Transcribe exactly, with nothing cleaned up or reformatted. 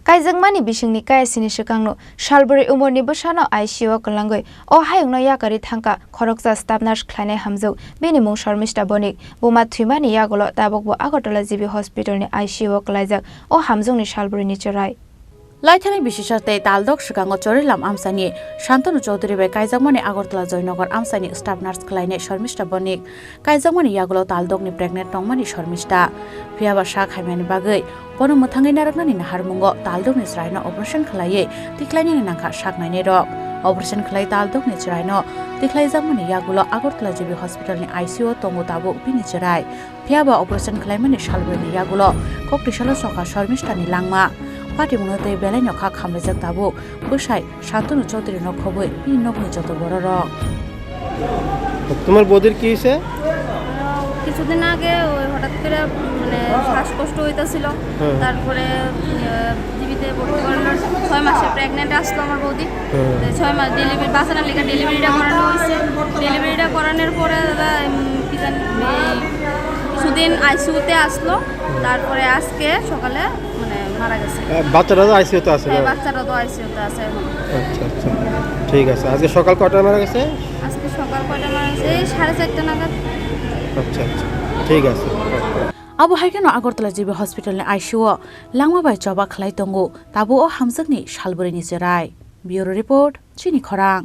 Kaijakmani bisingni kayasini swkangno salbrwi umorni bwsano I C U o kwlangwi o hayungno yakarwi thangkha khoroksa staff nurse khlainai hamjwk, bini mung Shormista Bonik. Buma thwimani yagulo tabukbo Agartala G B Hospitalni I C U o kwlaijak o hamjwkni salbrwini chwrai. Laithani bisisa tei taldok swkango Chorilam amchaini Shantanu Chowdhury bai kaijakmani Agartala Joynagar amchaini staff nurse khlainai Shormista Bonik. Kaijakmani yagulo taldokni pregnant tongmani Shormista. Phiyaba sak hamyani bagwi bono mwthangwi narwknani naharmungo taldokni chwraino operation khlaiwi tikhlainani nangkha sak nainairok. Operation khlai taldokni chwraino tikhlaijakmani yagulo Agartala G B Hospitalni I C U o tongo tabuk bini chwrai. Phiyaba operation khlaimani salbrwini yagulo kok twisalo sokha Shormistani langma. Patimungno tei belaino kha khamlaijak tabuk bwsai Shantanu Chowdhuryno khobwi bini nokni joto bororok. তোমার বৌদির কি হয়েছে? কিছুদিন আগে ওই হঠাৎ করে মানে শ্বাসকষ্ট হইতেছিল। হুম। তারপরে, আহ, জিবিতে ভর্তি করানোর ছয় মাসে প্রেগনেন্ট আসলো আমার বৌদি। হুম। তো ছয় মাস ডেলিভারি, বাঁচানোর লেগে ডেলিভারিটা করানো হয়েছে। ডেলিভারিটা করানোর পরে দাদা, উম, কি জানি, এই কিছুদিন আইসিইউতে আসলো। হুম। তারপরে আজকে সকালে মানে মারা গেছে। আহ, বাচ্চাটা তো আইসিইউতে আছে, হ্যাঁ, না? বাচ্চাটা তো আইসিইউতে আছে এখন। আচ্ছা, আচ্ছা। ঠিক আছে। আজকে সকাল কয়টায় মারা গেছে? আজকে সকাল কয়টায় মারা গেছে? এই সাড়ে চারটা নাগাদ। আচ্ছা, আচ্ছা। ঠিক আছে। Abo hai kheno Agartala G B Hospitalni I C U o langma bai choba khlai tongo, tabuk o hamjwkni salbrwini chwrai. Bureau Report, Chini Khorang.